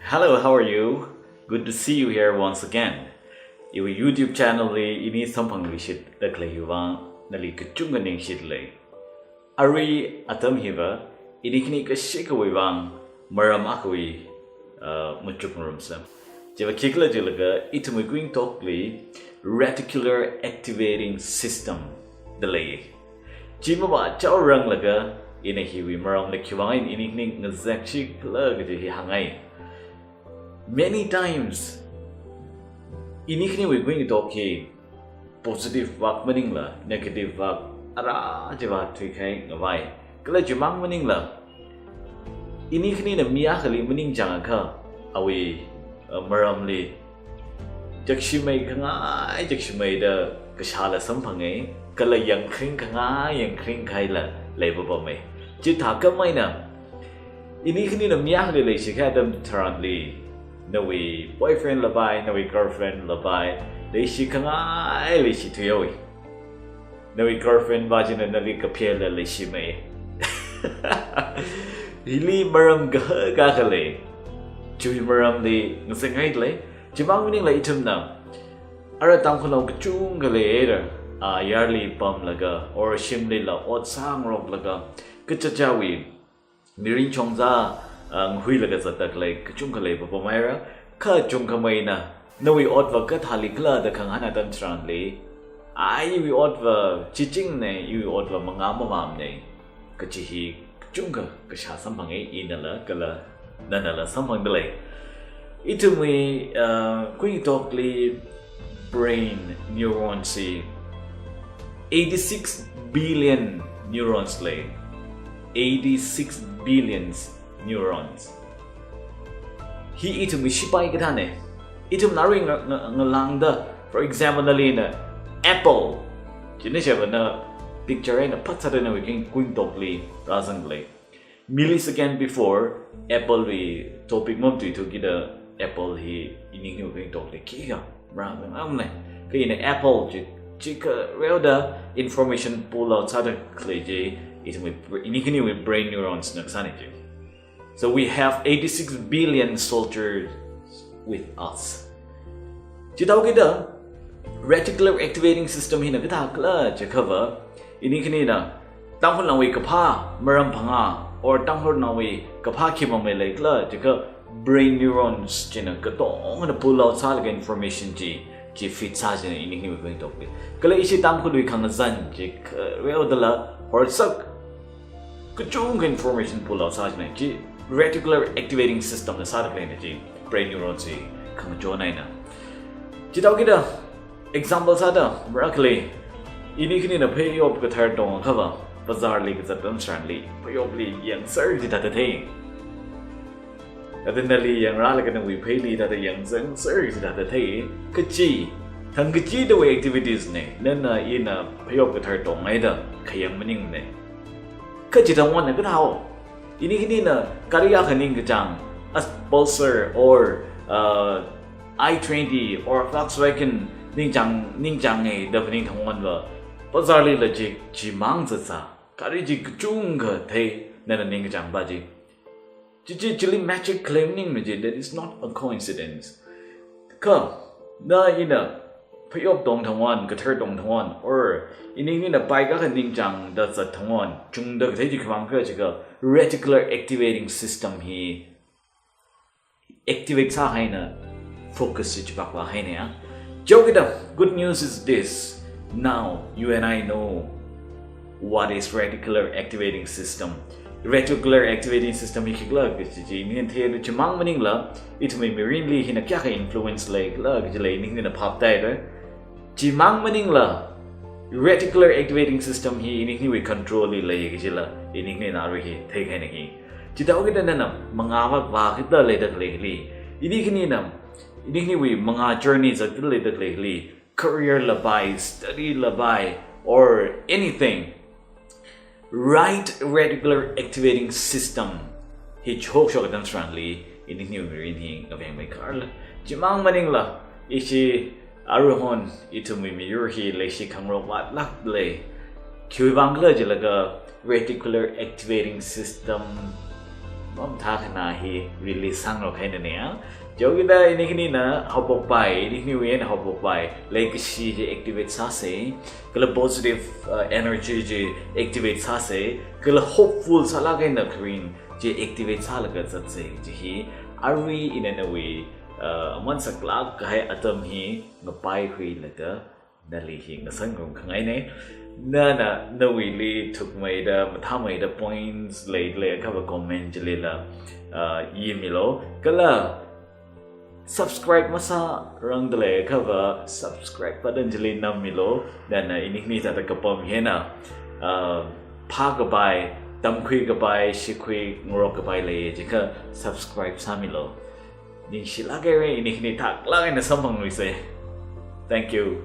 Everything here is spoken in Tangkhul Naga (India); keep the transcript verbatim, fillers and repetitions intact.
Hello, how are you? Good to see you here once again. Iwui YouTube channel li ini samphangluishitda khaleiwui vang nali kachungkha ningshilei. Arui atam hiva ini khani kashikhawui vang maram akhawui, uh, machuk ngarumsa. Chiva khikhala jilaga ithumwui kuingatokli reticular activating system da lei. Chi mavāchaoranglaga ina hiwui maramli khiwui vang eina ini khani ngazekshikhala kaji hi hāngngai. Many times ini khaniwui kuingatok hi positive vak maningla negative vak ara chiva thuikahai ngavai. Kala chimang maningla ini khanina mi akhali maningchāngakha awui, uh, maramli chakshimei khangai, chakshimeida kashāla samphangai, kala yangkhring khangai, yangkhring kahaila leipapamei. Chithākhamei eina ini khanina mi akhali leishikahai atam tharanli, nawui boyfriend la pai, nawui girlfriend la pai, leishi khangai, leishi thuihaowei. Nawui girlfriend va china nali kaphela leishimei. Hili maram kahaka khalei. Chiwui maramli ngasengailei. Chimang maningla ithumna ara Tangkhulnao kachungkha leira, ah, yarli pamlaga, or shimlila ot sāngaroklaga, kachichāwui mirin chongza, ah, ngahuilaga zatda khalei kachungkha leipapamhaira. Kha chungkhameina, nawui otva kathālikhala da khangahān atam tharanli, ai, iwui otva chichingna, iwui otva mangā mamamna kaji hi kachungkha kashā samphangai, inala kala nanala samphangdalei. Ithumwui, uh, kuingatokli brain neurons hi eighty-six billion neurons lei. Eighty-six billions neurons. Hi ithumwui shipai kathāna. Ithumna arui nga, nga, ngalāngda, for example, nalina apple. China sheba na picture eina phatsāda nawui kuingatokli rāzanglei. Millisecond before, apple wui topic mamatuithu kida apple hi ini khaniwui kuingatokli khikha marāngarumna. Kha ina apple chi, chikha reoda information pull out sāda khalei chi, ithumwui br-, ini khaniwui brain neurons na kasāna chi. So we have eighty-six billion soldiers with us. Chithākida reticular activating system hina kathākhala jiakhava, ini khanina Tangkhulnaowui kaphā maram phangā, or Tangkhulnaowui kaphā khi mamei leikhala jiakha brain neurons china katongana pull out sālaga information chi, chi feed sā china ini khaniwui kuingatokli. Kala ishi Tangkhulwui khangazan chi kha reodala horsak kachungkha information pull out sā china chi reticular activating system na sāda khaleina chi brain neurons hi khangachon eina. Chithākida example sāda, marākhali, ini khanina phayop kathar tongakha va, bazar li kazat atam tharanli, phayopli yangser chithāda thei. Athāda nali yangrālaga nawui pheili thāda yangser chithāda thei. Kachi, thangkachidawui activities na, nana ina phayop kathar tonghaida khayang maningmana. Kha chithāwui vang na kathāo. Ini khanina gari akha ningkachāng, as Pulsar or, uh, i twenty or Volkswagen ningchāng, ningchānga da phaning thangwui vang va, bazar lila chi, chimang zatzā, gari chi kachungkha thei, nana ningkachāng va chi. Chi chi chili magic khalei maningmana chi, that is not a coincidence. Kha, na ina phayop tong thangwui vang, kathar tong thangwui vang, or ini khanina bike akha ningchāngda zat thangwui vang, chungda kathei chi khiwui vang khala jiakha reticular activating system hi activate sāhaina, focus chi chipak vāhaina ya. Chiwui vang kida, good news is this. Now you and I know what is reticular activating system. Reticular activating system hi khikhala kaji chi, ini theilu chimang maningla, ithumwui mirinli hina kayākha influence leikhala kaji lei ini nina phap taira. Chimang maningla, reticular activating system hi ini khaniwui control li lei kajila, ini nina arui hi theikahaina hi. Chithākida nana mangā vak vākida leida khaleili, ini khanina, ini khaniwui mangā journey zatkida leida khaleili, career la pai, study la pai, or anything. Right reticular activating system hi chokshok atam tharanli, ini khaniwui mirin hi ngavengmeikharla. Chimang maningla, ishi aruihon ithumwui miyur hi leishi khangarok vātlāk lei. Khiwui vang khala jilaga reticular activating system Mamathā khana hi release sāngarok haina ne ya. Chiwui vang da ini khanina haophokpai, ini khaniwui eina haophokpai. Leikashi chi activate sāsa. Kala positive uh, energy chi activate sāsa. Kala hopeful sālāk eina green chi activate sālaga zatsa. Chi hi arui ina nawui uh, aman saklāk kahai atam hi ngapai khuilaga nali hi ngasan ngarumkhangai ne. Nana nawuili thukmeida, mathāmeida points lei lei akhava comment chilila uh, yimilo. Kala subscribe masārangda lei akhava subscribe button chili nammilo. Nana ini khani thāda kapam hi eina uh, phākapai, tamkhuikapai, shikhui ngarokkapai lei chikha subscribe sāmilo. Ningshilāk haira, ini khani thaklāk eina samphangluisa. Thank you.